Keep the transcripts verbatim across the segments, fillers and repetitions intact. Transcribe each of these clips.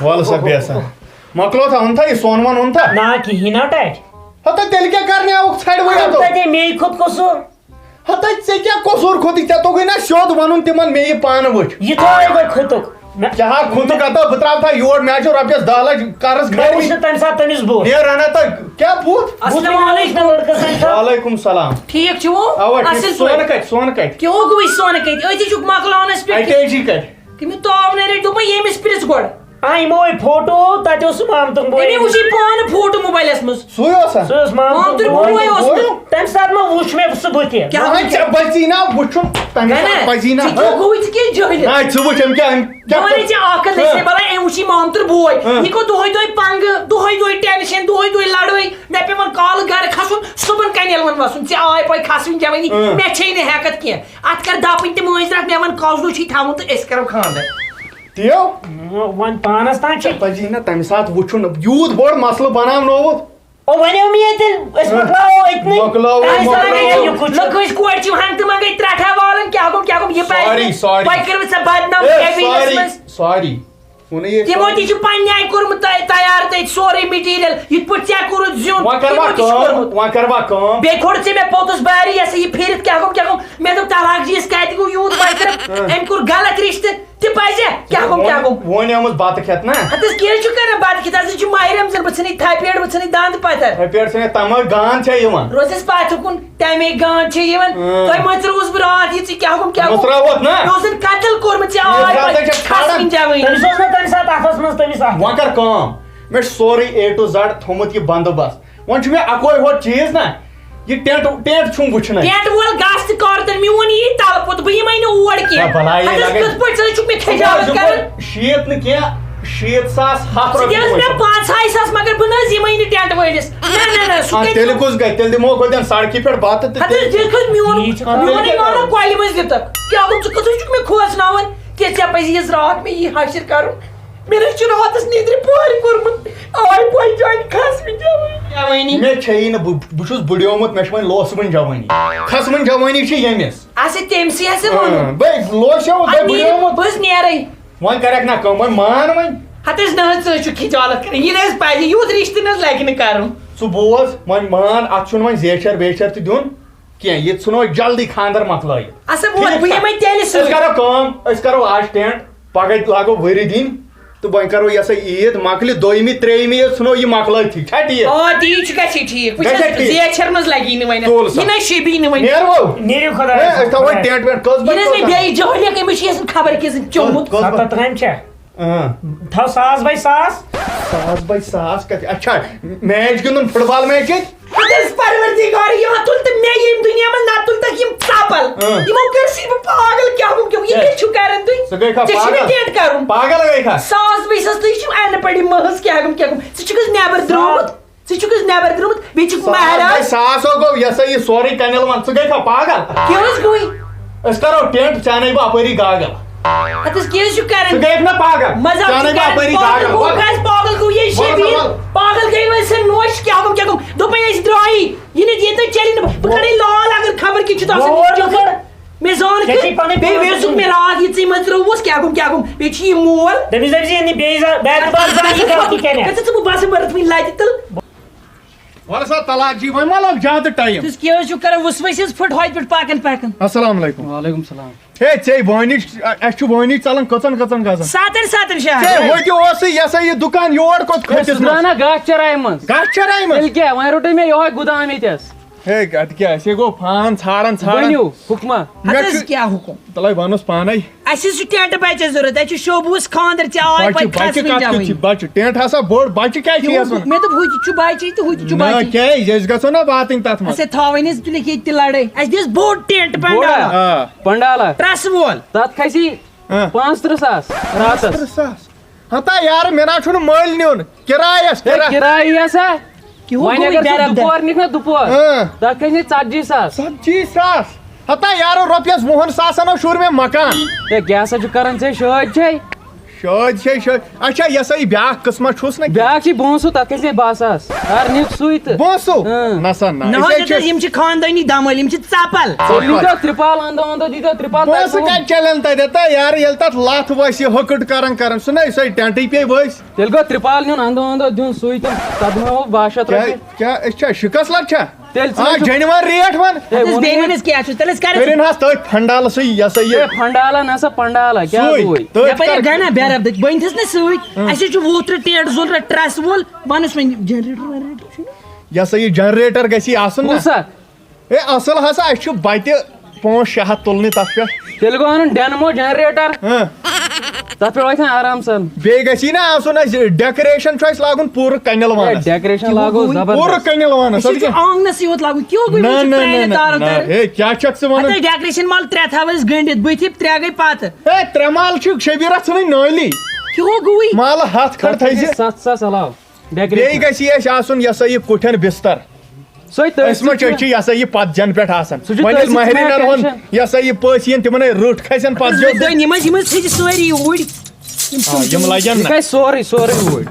وَلہٕ سا بیٚہہ سا۔ مۄکلو تھا، اوٚن تھا یہِ سۄن وۄن اوٚن تھا؟ نہ، کِہیٖنۍ نہ ٹَٹۍ۔ ہَتہٕ تیٚلہِ کیٛاہ کَرنہِ آوُکھ ژھَڑِ وٕنۍ اَتھ؟ تَتے مے کھوٚت قصوٗر۔ ہَتہٕ ژےٚ کیٛاہ قصوٗر کھوٚتُے؟ ژےٚ توٚگُے نہ سیوٚد وَنُن تِمَن مےٚ یہِ پانہٕ وٕچھ۔ یہِ تھوٚوَے گۄڈٕ کھوٚتُکھ۔ مےٚ کیٛاہ ہا کھوٚتُکھ اَتھ؟ بہٕ ترٛاوٕ تھا یور، مےٚ حظ چھُ رۄپیَس دَہ لَچھ قرض مےٚ گَرِ وٕچھ وٕنہِ۔ نہٕ تَمہِ ساتہٕ تٔمِس بُتھ۔ ہے رَنا تہٕ کیٛاہ بُتھ؟ السلام علیکم۔ وعلیکم السلام۔ ٹھیٖک چھِو؟ اَوا، ٹھیٖک۔ اَصٕل سۄن پٲٹھۍ۔ کَتہِ؟ سۄن کَتہِ؟ کیٛاہ گوٚو یہِ سۄن کَتہِ؟ أتی چھُکھ مۄکلاونَس پٮ۪ٹھ۔ اَتہِ حظ یہِ کَتہِ؟ تٔمِس تو آو نہٕ ریٚڈی، دوٚپمَے ییٚمِس پرٛژھ گۄڈٕ۔ آ، یِمو ہے فوٹو، تَتہِ اوس سُہ مامتُن بوے۔ أمۍ وٕچھ یہِ پانہٕ فوٹو موبایلَس منٛز۔ سُے اوسا؟ سُہ اوس مامتُن مامتُن بوے۔ بوے اوس نہٕ۔ تَمہِ ساتہٕ ما وُچھ مےٚ سُہ بٕتھِ؟ کیٛاہ وۄنۍ وٕچھ؟ ژےٚ پَزی نا وٕچھُن، تَمہِ نہ، ساتہٕ نہ، پَزی نا۔ ژٕ کیٛاہ گوٚوُے، ژٕ کیٛاہ جٲہِل؟ نہ، ژٕ وٕچھ أمۍ کیٛاہ، أمۍ کیٛاہ وَنے کٔر؟ ژےٚ اَکھ کَتھ، ہہ۔ أسۍ ہے بَلاے، أمۍ وٕچھ یہِ مامتُر بوے۔ ہہ۔ یہِ گوٚو دۄہَے دۄہَے پَنٛگہٕ، دۄہَے دۄہَے ٹٮ۪نشَن، دۄہَے دۄہَے لَڑٲے۔ مےٚ پٮ۪وان کالہٕ گَرٕ کھَسُن، صُبحن کَنہِ یَلوَن وَسُن۔ ژےٚ آے پَے کھَسوٕنۍ گٮ۪وٲنی، ہہ۔ مےٚ چھے نہٕ ہٮ۪کَتھ کینٛہہ۔ اَتھ کَر دَپٕنۍ تہِ مٲنٛزِ راتھ، مےٚ وَن کَس دۄہ چھُے تھاوُن تہٕ أسۍ کَرو خانٛدَر۔ تِیو۔ وۄنۍ پانس تام چھِ۔ ژےٚ پزی نہ تمہِ ساتہٕ وُچھُن، یوٗت بوٚڑ مسلہٕ بناونووُتھ۔ او، وۄنۍ آو مےٚ تیٚلہِ، أسۍ مۄکلاوو أتنٕے۔ مۄکلاوو، أسۍ مۄکلاوو۔ مۄکلاوو۔ لُکھ ٲسۍ کورِ چھِ ہنٛگتہٕ منٛگے ترٛٹھا والان، کیٛاہ گوٚو، کیٛاہ گوٚو، یہِ پزِ۔ Sorry، sorry۔ وۄنۍ کٔرِو ژےٚ بدنام اے، کیبینس sorry، منٛز۔ Sorry۔ ووٚنُے یے تِمو sorry۔ تہِ چھُ پننہِ آیہِ کوٚرمُت تہ-، تیار تتہِ سورُے material، یِتھ پٲٹھۍ ژےٚ کوٚرُتھ زیُن، وۄنۍ کر تِمو وۄنۍ تہِ چھُ کٲم، کوٚرمُت۔ وۄنۍ کر وۄنۍ کٲم۔ بیٚیہِ کھوٚر ژےٚ مےٚ پوٚتُس بارِ، یہِ ہسا یہِ پھیٖرِتھ، کیٛاہ گوٚو، کیٛاہ گوٚو؟ مےٚ دوٚپ، طلاق جی، أسۍ کتہِ گوٚو یوٗت، وۄنۍ کٔرٕکھ، اۭں۔ أمۍ کوٚر غلط رشتہٕ۔ تہِ پزِ، کیٛاہ گوٚو، کیٛاہ گوٚو؟ وۄنۍ آمٕژ بتہٕ کھٮ۪تھ نا؟ ہتس کیٛاہ چھُ کران بتہٕ کھٮ۪تھ؟ ہسا چھُ ماہِ رمضان، بہٕ ژھٕنٕے تھپھ پیٹھ، بہٕ ژھٕنٕے دند پتھر۔ تھپھ پیٹھ ژھٕنٕے تمٲے گان چھےٚ یِوان۔ روزس پتھ کُن، تمے گان چھےٚ یِوان۔ اۭں۔ تۄہہِ مٔژرووُس بہٕ راتھ یہِ، ژٕ کیٛاہ گوٚو، کیٛاہ گوٚو؟ مٔژراوتھ نا؟ مےٚ اوس زن قتل کوٚرمُت ژےٚ، یہِ آے زیادٕ پتہٕ چھےٚ کھسوٕنۍ کھڑان۔ جوٲنی۔ تٔمِس اوس نا تمہِ ساتہٕ اتھس منٛز، تٔمِس اکھ۔ وۄنۍ کر کٲم، مےٚ چھُ سورُے اے ٹو زڈ تھوٚمُت یہِ بندوبست۔ وۄنۍ چھُ مےٚ اکوے ہوت چیٖز نا، یہِ ٹینٹ، ٹینٹ چھُم وٕچھنَے۔ ٹینٹ وول گژھ تہٕ کر تہٕ میون یی تلہٕ پوٚت، بہٕ یِمَے نہٕ اور کینٛہہ۔ ہے بلاے اَتھ ٲس لگے۔ کِتھ پٲٹھۍ ژٕ چھُکھ مےٚ خجالت یِمو کران؟ شیٖتھ نہٕ کینٛہہ، شیٖتھ ساس ہَتھ ژٕ دِ رۄپیہِ حظ مےٚ وٕچھُن۔ پانٛژھ ہَے ساس، مگر بہٕ نہ حظ یِمَے نہٕ ٹینٹ وٲلِس۔ نہ، نہ، نہ، سُہ آ، کَتہِ تیٚلہِ کُس گژھِ؟ تیٚلہِ دِمو گۄڈٮ۪ن سڑکہِ پٮ۪ٹھ بَتہٕ تہٕ ہَتہٕ حظ تیٚلہِ۔ دِکھ حظ میون، یی چھُ میونُے خبر۔ مانو کۄلہِ منٛز دِتَکھ۔ کیٛاہ گوٚو، ژٕ کۭژاہ چھُکھ مےٚ کھوژناوان؟ کیٛاہ ژےٚ پَزِ یہِ راتھ مےٚ یی حٲصِل کَرُن؟ مےٚ نہ حظ چھُ راتس نیٚندرِ پورٕ کوٚرمُت۔ آے پۄنٛجہِ جانہِ کھس مےٚ جوٲنی۔ مےٚ چھیی نہٕ، بہٕ، بہٕ چھُس بُڈیومُت، مےٚ چھِ وۄنۍ لوسہٕ وٕنۍ جوٲنی۔ خسوٕنۍ جوٲنی چھِ ییٚمِس۔ اچھا، تٔمۍ سٕے ہسا ووٚنُن۔ اۭں، بے لوس چھےٚ، بے اَدٕ نیٖرِو، بُڈیومُت۔ بہٕ حظ نیرے۔ وۄنۍ کَرٮ۪کھ نہ کٲم، وۄنۍ مان وۄنۍ۔ ہتہٕ حظ نہ حظ، ژٕ حظ چھُکھ خجالت کران۔ یہِ نہ حظ پزِ، یوٗت رشتہٕ نہ حظ لگہِ نہٕ کرُن۔ ژٕ بوز، وۄنۍ مان، اتھ چھُنہٕ وۄنۍ زیچھر ویچھر تہِ دیُن کینٛہہ، یہِ ژھٕنو جلدی خانٛدر مۄکلٲیِتھ۔ اچھا، ووت، ٹھیٖک بہٕ چھا؟ یِمے تیٚلہِ أسۍ سۭتۍ۔ کرو کٲم، أسۍ کرو آز ٹینٹ، پگاہ لاگو ؤری دِنۍ۔ تہٕ وۄنۍ کرو یہِ ہسا عیٖد مۄکلہِ، دوٚیمہِ، ترٛیٚیِمہِ عیٖد ژھٕنو یہِ مۄکلٲیتھٕے۔ چھا ٹھیٖک؟ آ، تی چھُ، گژھِ ٹھیٖک۔ وٕچھ حظ، ٹھیٖک۔ زیچھر منٛز لگی نہٕ وۄنۍ۔ تُل سا۔ یہِ نَے شیبی نہٕ وۄنۍ۔ نیرو۔ نیرِو خۄدایَس ہے، أسۍ تھاوو حوالہٕ۔ ٹینٹ وینٹ۔ کٔژ یہِ بجہِ نہ حظ مےٚ کٔژ بیٚیہِ جہلِیَت، أمِس چھِ یَسَن خبر کیٛاہ زَن چوٚمُت۔ کٔژ بجہِ؟ ستتھ کامہِ چھےٚ؟ اۭں۔ تھاو ساس بَے ساس۔ ساس بَے ساس کَتہِ؟ اچھا، میچ گِنٛدُن، فُٹ بال میچ ییٚتہِ؟ خۄدایَس پروردگار، یا تُل تہٕ مےٚ ییٚمہِ دُنیا منٛز، نہ تُل تہٕ یِم ژاپل۔ اۭں۔ یِمو کٔر سی بہٕ پاگل، کیٛاہ گوٚو، کیٛاہ گوٚو؟ یہِ ہے، کیٛاہ چھُو کران تُہۍ؟ ژٕ گٔے کھا ژےٚ چھُے نہٕ پاگل؟ ٹینٹ کرُن۔ پاگل گٔے کھا؟ ساس بٔے ساس، تُہۍ چھِو اَنہِ پڑِ مٲہٕز، کیٛاہ گوٚو، کیٛاہ گوٚو؟ ژٕ چھُکھ حظ نٮ۪بر درٛامُت؟ ژٕ چھُکھ حظ نٮ۪بر درٛامُت؟ بیٚیہِ چھُکھ ساس مہراز۔ بٔے ساس ہو گوٚو، یہِ ہسا یہِ سورُے کَنٮ۪ل وَن۔ ژٕ گٔے کھا پاگل؟ کیٛاہ حظ گوٚوٕے؟ أسۍ کرو ٹینٹ، ژٕ اَنے بہٕ اَپٲری گاگل۔ ہتہٕ حظ کیٛاہ حظ چھُ کران؟ ژٕ گٔیَکھ نا پاگل؟ مذاق ژٕ چھُ اَنے بہٕ کران، اَپٲری پاگل گاگل۔ گوٚو، کَس پاگل گوٚو یہِ وَل سا شبیٖر؟ وَل۔ پاگل گٔے وۄنۍ سا نوش، کیٛاہ گوٚو، کیٛاہ گوٚو؟ دوٚپمَے أسۍ درٛایی، یہِ نہٕ، ییٚتہِ نہٕ چَلہِ نہٕ، بہٕ کَڑَے لال اگر خبر کیٛاہ چھُ تَتھ سۭتۍ۔ وۄنۍ کیٛاہ کوٚر؟ مےٚ زان ژےٚ چھے کہِ پَنٕنۍ بیٚیہِ پانٛژھ ویژُک مےٚ راتھ یہِ ژٕے مٔژرٲوُس، کیٛاہ گوٚو، کیٛاہ گوٚو؟ بیٚیہِ چھِ یہِ مول۔ تٔمِس دٔپۍ زِ یہِ نہٕ بیٚیہِ زانٛہہ، بیٚیہِ دُبارٕ زانٛہہ یہِ غلطی کَرِ۔ ژٕ ژٕ بہٕ باسہٕ بٔرٕتھ وٕنہِ لَتہِ تَل۔ وَلہٕ سا تَلاک جی، وۄنۍ ما لوٚگ زیادٕ ٹایم؟ تُہۍ کیٛاہ حظ چھِو کَران؟ وُژھ ؤسۍ حظ پھٕٹ ہۄتہِ پٮ۪ٹھ پَکان پَکان۔ السلام علیکم۔ وعلیکم السلام۔ ہے، ژے وٲنِج، اَسہِ چھُ وٲنِج ژَلان کٔژَن کٔژَن گَزَن۔ سَتَن سَتَن شہرَن۔ ژے ہوٚتہِ اوسُے یہِ ہسا یہِ دُکان، یور کوٚت ہے، کھٔتِس سُہ درٛاو منٛز؟ نا گاسہٕ چرایہِ منٛز۔ گاسہٕ چرایہِ منٛز؟ تیٚلہِ کیٛاہ؟ وۄنۍ روٚٹُے مےٚ یِہوٚے گُدام ییٚتٮ۪س۔ ہے، اَدٕ کیٛاہ، أسے گوٚو فان ژھانٛڈان ژھانٛڈان۔ ؤنِو، حُکما۔ مےٚ ہتہٕ حظ چھُ کیٛاہ حُکُم؟ تَلَے وَنُس پانَے۔ اَسہِ حظ چھُ ٹینٹ بَچَس ضوٚرَتھ، اَسہِ چھُ شوبوٗوَس خانٛدر، ژےٚ آے بَچہِ، پَتہٕ بَچہِ خاص کَتھ کِتھ جوٲنی۔ چھِ؟ بَچہِ، ٹینٹ ہسا بوٚڑ، بَچہِ کیٛازِ چھِ یہِ یَتھ ووٚن، وَنان؟ مےٚ دوٚپ، ہُتہِ چھُ بَچہِ تہٕ ہُتہِ چھُ نہ، بَچہِ۔ کیٛازِ؟ أسۍ گژھو نہ واتٕنۍ تَتھ منٛز۔ اَسے تھاوٕنۍ حظ تُلِکھ ییٚتہِ تہِ لَڑٲے۔ اَسہِ دِ حظ بوٚڑ ٹینٹ بوٚڑا؟ پَنڈال۔ آ۔ پَنڈالا؟ پرٛٮ۪س وول۔ تَتھ کھسہِ ہاں۔ پانٛژترٕٛہ ساس راتَس۔ پانٛژترٕٛہ ساس؟ ہتا یارٕ، مےٚ نہ چھُنہٕ مٔلۍ نیُن۔ کِرایَس، ہے، کِرا-، کِرایہِ یہِ ہسا۔ کِہُو وۄنۍ گوٚوُے اگر ژٕ درب درب۔ دُپہر نِکھ نا دُپہر، اۭں۔ تَتھ کھسہِ ژَتجی ساس۔ ژَتجی ساس؟ ہتا یارٕ، رۄپیَس وُہَن ساسَن ہا شوٗر مےٚ مکان۔ ہے، کیٛاہ سا چھُ کران ژےٚ شٲدۍ چھے؟ شٲدۍ چھے شٲدۍ۔ اچھا، یہِ ہسا یہِ بیٛاکھ قٕسمہ چھُس نہ کینٛہہ۔ بیٛاکھ چھِ بونٛسہٕ، تَتھ کھسہِ ہے بہٕ آسہٕ۔ یار، نِکھ سُے تہٕ۔ بونٛسہٕ؟ اۭں۔ نہ سا، نہ۔ نہ یہِ حظ، ہسا ییٚتہِ چھُ حظ یِم چھِ خاندٲنی دمٲلۍ، یِم چھِ ژپل۔ تیٚلہِ نیٖتو ترٛپال اندو اندو، دیٖتو ترٛپال تَتہِ بونٛسہٕ بہٕ۔ کَتہِ چلن تَتٮ۪تھ؟ تہٕ یار، ییٚلہِ تَتھ لَتھ وَسہِ، ہُکٕٹ کران کران، سُہ نہ سُہ ٹٮ۪نٹٕے پیٚیہِ ؤسۍ۔ تیٚلہِ گوٚو ترٛپال نیُن اندو اندو دیُن سُے تہٕ تَتھ دِمو بہٕ باہ شیٚتھ کیٛاہ، رۄپیہِ۔ کیٛاہ أسۍ چھا شِکس لگ چھا؟ تیٚلہِ آ، ژٕ جینوَن ریٹ وَن۔ ہے، اَدٕ حظ ووٚنُے بیٚیہِ نہٕ۔ وَن أسۍ کیٛاہ چھُ؟ تیٚلہِ أسۍ کَرو۔ کٔرِن حظ تٔتھۍ پھنڈالہٕ سۭتۍ، یہِ ہسا یہِ۔ ہے، پھنڈالہ نہ سا پنڈالہ، کیٛاہ سُے، گوٚوُے؟ تٔتھۍ یپٲرۍ کر۔ گنہ بیرب دٔتۍ، بٔنۍ تھس نہٕ سۭتۍ۔ اۭں۔ اَسہِ حظ چھُ ووترٕ ٹیٹ زول رٹ ٹرٛس وول، وَنُس وۄنۍ جنریٹر ونریٹر چھُنہٕ۔ یہِ ہسا یہِ جنریٹر گژھِ یہِ آسُن نہ۔ کُس سا؟ ہے، اصل ہسا، اَسہِ چھُ بتہِ پانٛژھ شےٚ ہتھ تُلنہِ تتھ پٮ۪ٹھ۔ تیٚلہِ گوٚو اَنُن ڈینمو جنریٹر۔ ہاں۔ تتھ پٮ۪ٹھ واتہِ ہا آرام سان۔ بیٚیہِ گژھِ یہِ نا آسُن اَسہِ، ڈیکوریشن چھُ اَسہِ لاگُن پوٗرٕ کنِل ہے، وانس۔ ڈیکوریشن لاگو زبردست۔ پوٗرٕ کنِل وانس، اَسہِ اَدٕ چھُ کیٛاہ؟ آنگنسٕے یوت لاگُن، کیٛاہ گوٚو نہ، یِمن چھِ نہ، نہ، پرٛانہِ نہ، تارو نہ، تارِ؟ ہے، کیٛاہ چھکھ ژٕ ونان؟ ہتہٕ ڈیکوریشن وال ترٛےٚ تھاو أسۍ گٔنڈِتھ، بٕتھِ ترٛےٚ گٔے پتہٕ۔ ہے، ترٛےٚ مال چھِ شبیرہ ژھٕنٕنۍ نٲلی۔ کیٛاہ گوٚوُے؟ مالہٕ ہتھ کھنڈ تھٲیزِ۔ ستھ ساس علاوٕ۔ بیٚیہِ ڈیکوریشن۔ گژھِ یہِ اَسہِ آسُن، یہِ ہسا یہِ کُٹھٮ۪ن بستر۔ سُے تٔتھۍ أسۍ ما سۭتۍ چھِ، چھُ۔ أسۍ چھِ یہِ ہسا یہِ پتجن پٮ۪ٹھ آسان۔ سُہ چھُ وۄنۍ ییٚلہِ تٔتھۍ سۭتۍ مہرِنٮ۪ن ہُنٛد ڈیکوریشن۔ یہِ ہسا یہِ پٔژھۍ یِن، تِمن ہے رٔٹ کھسن پتجو۔ زٔنۍ یِم ٲسۍ، یِم ٲسۍ تھٔجہِ سٲری اوٗرۍ۔ آ، یِم لگن یہِ نہ۔ کھسہِ سورُے، سورُے اوٗرۍ۔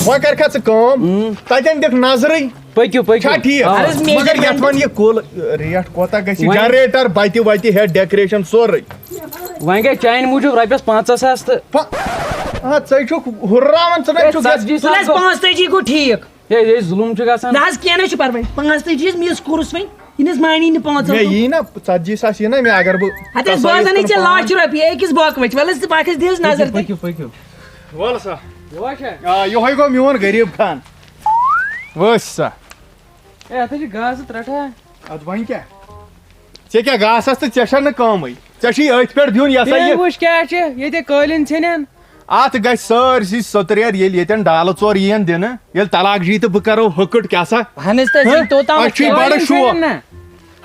وۄنۍ کر کھا ژٕ کٲم؟ اۭں۔ تتٮ۪ن دِکھ نظرٕے۔ پٔکِو، پٔکِو۔ چھا ٹھیٖک؟ آ۔ اہن حظ، مگر میجرمنٹ۔ یتھ وَن یہِ کُل ریٹ کوتاہ گژھِ؟ وۄنۍ جنریٹر، بتہِ وتہِ ہیٚتھ، ڈیکوریشن سورُے۔ وۄنۍ گٔے چانہِ موٗجوٗب رۄپیس پنژاہ ساس تہٕ۔ پا-، آ، ژٕ چھُکھ ہُرراوان، ژٕ نہ ہے، چھُکھ یَتھ ژتجی ساس تُل اَسہِ گوٚو۔ پانٛژتٲجی گوٚو ٹھیٖک۔ ہے، یے ظُلُم چھُ گژھان۔ نہ حظ، کینٛہہ نہ چھُ پرواے۔ پانٛژتٲجی حظ مےٚ حظ کوٚرُس وۄنۍ، یہِ نہ حظ مانی نہٕ پانٛژن مےٚ دۄہن۔ یی نہ ژتجی ساس یی نہ مےٚ، اگر بہٕ ہتہٕ حظ، بہٕ حظ اَنے ژےٚ لچھ رۄپیہِ، أکِس بۄکہٕ وچہِ۔ وَلہٕ حظ، ژٕ پکھ حظ، دِ حظ نظر تہِ۔ پٔکِو، پٔکِو۔ وَلہٕ سا۔ یِہوٚے چھا؟ آ، یِہوٚے گوٚو میون غریٖب خان۔ وٕچھ سا۔ ہے، اَتھ حظ چھِ گاسہٕ ترٛٹھا۔ اَدٕ وۄنۍ کیٛاہ؟ ژےٚ کیٛاہ گاسَس تہٕ ژےٚ چھےٚ نہٕ کٲمٕے۔ ژےٚ چھُے أتھۍ پٮ۪ٹھ دیُن، یہِ ہسا یہِ۔ وٕچھ کیٛاہ چھِ، ییٚتہِ قٲلیٖن ژھیٚنن۔ اَتھ گژھِ سٲرسٕے سٔتریر، ییٚلہِ ییٚتٮ۪ن ڈالہٕ ژور یِیَن دِنہٕ، ییٚلہِ طلاق جی تہٕ بہٕ کَرو ہُکٕٹ، کیٛاہ سا؟ اَہن حظ، تہٕ ہہ؟ توٚتام اَسہِ چھُے بَڑٕ قٲلیٖن شوق۔ ژھیٚنن نہ۔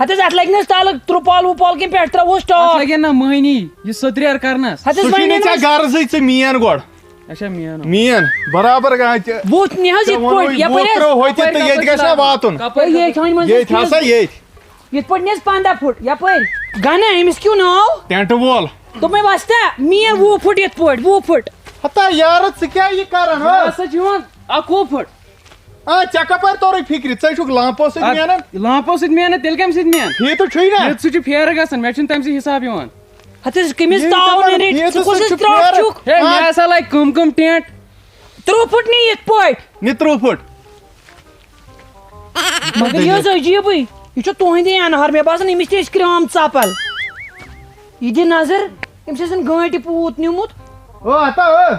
ہتہٕ حظ، اَتھ لگہِ نہٕ حظ تالہٕ ترٛپال وُپال کِنہٕ پٮ۪ٹھ ترٛاوہوس اَتھ ٹاپ؟ لگن نہ مٔہنی، یہِ سٔتریر کرنس۔ ہتہٕ حظ، سُہ چھُے وۄنۍ نہٕ یِن ژےٚ حظ۔ غرضٕے، ژٕ مین گۄڈٕ۔ اچھا، مین۔ مین، برابر کانٛہہ تہِ۔ وُتھ نہِ حظ ژےٚ یِتھ ووٚنُے پٲٹھۍ، یپٲرۍ وُتھ حظ۔ ترٛٲو ہوٚتہِ یپٲرۍ تہٕ ییٚتہِ کپٲرۍ گژھِ نا ترٛاوو؟ واتُن۔ کپٲرۍ ہے، ییٚتھۍ کپٲرۍ؟ وۄنۍ منٛز ییٚتھۍ کیٛاہ ہسا ییٚتھۍ۔ یِتھ پٲٹھۍ نہٕ حظ پنٛداہ فُٹ، یپٲرۍ۔ گنہ، أمِس کیٛاہ ناو؟ ٹینٹ وول۔ دوٚپمَے وۄستا، مین وُہ فُٹ یِتھ پٲٹھۍ، وُہ فُٹ۔ ہتا یارٕ، ژٕ کیٛاہ یہِ کران، ہا؟ یہِ ہسا چھُ یِوان اَکوُہ فُٹ۔ آ، ژےٚ کپٲرۍ توٚرُے فِکرِ؟ ژٕ چھُکھ لامپو سۭتۍ اَدٕ مینان۔ لامپو سۭتۍ مینان، تیٚلہِ کَمہِ سۭتۍ مین؟ فیٖتہٕ چھُے نا؟ فیٖتہٕ سۭتۍ چھُ پھیرٕ گژھان، مےٚ چھُنہٕ تَمہِ سۭتۍ حساب یِوان۔ ہتہٕ حظ، کٔمِس یہِ تاوُن تِمن رٔٹۍ؟ فیٖتہٕ ژٕ کُس سۭتۍ حظ چھُ ترٛاوَکھ پھیرٕ۔ چھُکھ؟ ہے، آ۔ مےٚ ہسا لگہِ کٕم کٕم ٹینٹ۔ ترٛوٚ پھُٹ نی یِتھ پٲٹھۍ۔ نہِ ترٛوٚ پھُٹ۔ مگر یہِ حظ عجیٖبٕے۔ یہِ چھُ تُہنٛدے انہار۔ مےٚ باسان، أمِس تہِ ٲسۍ کرٛام ژپل۔ یہِ دِ نظر، أمِس ٲسِن گٲنٹہِ پوٗت نیوٗمُت۔ او ہتا، او۔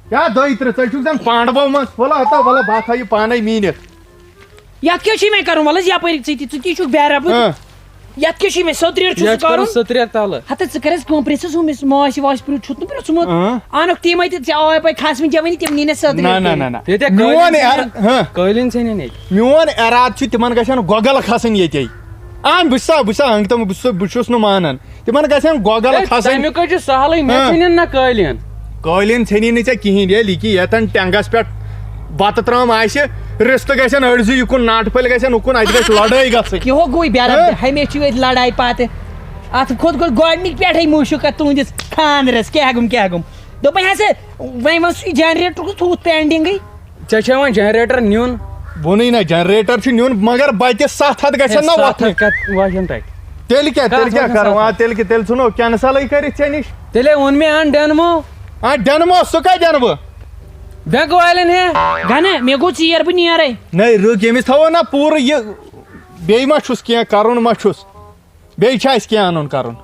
کیٛاہ دۄیہِ ترٕٛہ؟ ژٕ چھُکھ زن پانڈوو منٛز۔ وَلہٕ ہتا، وَلہٕ بہٕ تھاوٕ یہِ پانے میٖنِتھ۔ یتھ کیٛاہ چھُے مےٚ کرُن؟ وَلہٕ حظ یپٲرۍ ژٕ تہِ، ژٕ تہِ چھُکھ بے ربط۔ ہاں۔ یتھ کیٛاہ چھُے مےٚ سٔتریر چھُس یتھ کرُن؟ کَرُن سٔتریر تلہٕ۔ ہتہٕ ژٕ کر حظ کٲم، پرٛژھ حظ ہُمِس ماسہِ واسہِ پرٛژھ، چھُتھ نہٕ پرٛژھمُت؟ اۭں۔ اَنُکھ تِمے تہِ، ژےٚ آوے پَے کھس وٕنہِ کیٛاہ وَنہِ، تِم نی نہ سٔتریر نہ، نہ، تہِ۔ نہ، نہ۔ ییٚتہِ میون قٲلیٖن ار-، ژھیٚنن۔ ہاں۔ قٲلیٖن ژھیٚنن ییٚتہِ۔ میون ارادٕ چھُ تِمن گژھن گۄگل کھسٕنۍ ییٚتے۔ آ، بہٕ چھُسا، بہٕ چھُسا، بہٕ چھُس، بہٕ چھُس نہٕ مانان۔ تِمن گژھن گۄگل ہے، کھسٕنۍ۔ تَمیُک حظ چھُ سہلٕے، مےٚ ہاں۔ ژھٕنن نہ قٲلیٖن۔ قٲلیٖن ژھٕنی نہٕ ژےٚ کِہیٖنۍ، ییٚلہِ یہِ کہِ ییٚتٮ۪ن ٹٮ۪نٛگَس پٮ۪ٹھ بَتہٕ ترٛام آسہِ، رِستہٕ گژھن أڑزٕ یِکُن، ناٹہٕ پھٔلۍ گژھن اُکُن، اَتہِ گژھِ لڑٲے گژھٕنۍ۔ یہِ ہو گوٚوٕے بے ربطی، ہاں؟ ہمیشہِ چھِ أتھۍ لڑایہِ پَتہٕ۔ اَتھ کھوٚت گۄڈٕ گۄڈٕنِکۍ پٮ۪ٹھَے مُشُک اَتھ تُہٕنٛدِس خانٛدرَس، کیٛاہ گوٚم، کیٛاہ گوٚم؟ دوٚپمَے ہسا، وۄنۍ وَن سُہ یہِ جنریٹر کُس تھوٚوُتھ پینڈِنٛگٕے؟ ژےٚ چھےٚ وۄنۍ جنریٹر نیُن؟ ووٚنُے نہ، جنریٹر چھُ نیُن، مگر بَتہِ ستھ ہَتھ گژھن ہے، نہ ستھ ہَتھ وۄتھٕنۍ۔ کَتھ وۄتھن تَتہِ؟ تیٚلہِ کیٛاہ، کَتھ تیٚلہِ کیٛاہ وۄتھن کَرو؟ ستھ ہَتھ؟ آ، تیٚلہِ کہِ-، تیٚلہِ ژھٕنو کینسلٕے کٔرِتھ ژےٚ نِش۔ تیٚلے اوٚن مےٚ اَن ڈینمو۔ آ، ڈینمو، سُہ کَتہِ اَنہٕ بہٕ؟ بینک والٮ۪ن ہے۔ گنہ، مےٚ گوٚو ژیر، بہٕ نیرے۔ نَے، رُک، ییٚمِس تھاوو نہ پوٗرٕ یہِ، بیٚیہِ ما چھُس کینٛہہ کَرُن ما چھُس؟ بیٚیہِ چھا اَسہِ کینٛہہ اَنُن کَرُن؟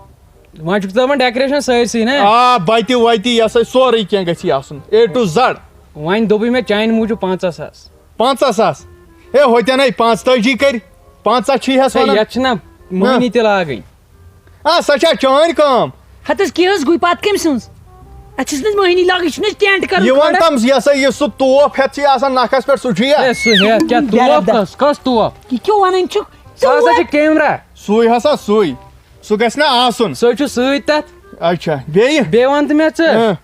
وۄنۍ چھُکھ ژٕ دَپان ڈیکوریشن سٲرسٕے نا؟ آ، بَتہِ وَتہِ، یہِ ہسا سورُے کینٛہہ گژھِ یہِ آسُن، A to Z۔ وۄنۍ دوٚپُے مےٚ چانہِ موٗجوٗب پنٛژاہ ساس۔ پنٛژاہ ساس؟ ہے، ہوٚتٮ۪ن ہے پانٛژتٲجی کٔرۍ، پنٛژاہ چھی ہَس ہے، وَنان۔ یَتھ چھِنہ مٔہنی ہاں۔ تہِ لاگٕنۍ۔ آ، سۄ چھا چٲنۍ کٲم؟ ہتس کیٛاہ حظ گوٚو؟ پتہٕ کٔمۍ سٕنٛز؟ اتھ چھِس نہٕ حظ مٔہنی لاگٕنۍ، یہِ چھُنہٕ حظ ٹینٹ کرُن یہِ وَن کھڑا؟ تم، یہِ ہسا یہِ سُہ توف ہٮ۪تھ چھُے آسان نکھس پٮ۪ٹھ، سُہ چھُ یا؟ ہے، سُہ ہٮ۪تھ کیٛاہ توف؟ بیربدر۔ کس، کس توف؟ یہِ کیٛاہ وَنان چھُکھ؟ سُہ ہسا توف۔ چھُ کیمرہ۔ سُے ہسا سُے۔ سُہ گژھِ نا آسُن۔ سُے چھُ سۭتۍ تتھ۔ اچھا، بیٚیہِ؟ بیٚیہِ وَن تہٕ مےٚ ژٕ۔ اۭں۔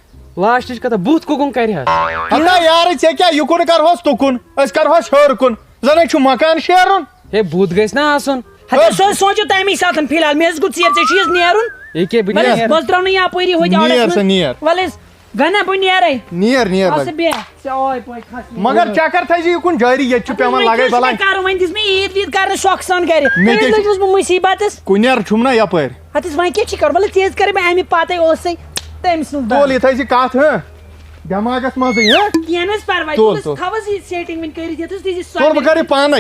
لاسٹٕچ کتھا، بُتھ کُکُن کرِہَس؟ ہتا یارٕ، ژےٚ کیٛاہ، یُکُن کرہوس تُکُن، أسۍ کرہوس ہیوٚر کُن، زَن ہے چھُ مکان شیرُن۔ ہے، بُتھ گژھِ نا آسُن۔ ہتا، سُہ حظ سوٗنٛچِو تَمی ساتہٕ فی الحال، مےٚ حظ گوٚو ژیر، ژےٚ چھُے حظ نیرُن۔ ییٚکیٛاہ بہٕ وَلہٕ حظ، نیرٕ۔ بہٕ حظ ترٛاوٕ نہٕ یپٲری ہوٚتہِ نیر آڈَس سا، منٛز۔ نیر۔ وَلہٕ حظ۔ گنہ بہٕ نیرے۔ نیر نیر آ لگ۔ سا بیٚہہ۔ ژےٚ آے پٲے کھسنہِ۔ مگر چکر تھٲیزِ یہِ کُن جٲری، ییٚتہِ چھُ پٮ۪وان وۄنۍ لگے کیٛاہ چھُ بلاے۔ مےٚ کرُن؟ وۄنۍ دِژ مےٚ عیٖد ویٖد کرنہٕ شوقہٕ سان گرِ۔ مےٚ تیٚلہِ کیٛاہ چھُ- لٔجمٕژ بہٕ مُصیٖبتس۔ کُنیر چھُم نا یپٲرۍ۔ ہتس وۄنۍ کیٛاہ چھِ کرُن؟ مطلب ژےٚ حظ کرے مےٚ امہِ پتے اوسے تٔمۍ سُنٛد تُل یہِ تھٲیزِ کتھ، ہہ؟ دٮ۪ماغس منٛزٕے، ہہ؟ کینٛہہ نہٕ حظ پرواے۔ تُل، تُلس تُل۔ تھاوس یہِ setting وۄنۍ کٔرِتھ یتھ حظ دِژ یہِ تُل بہٕ کرٕ یہِ پانے۔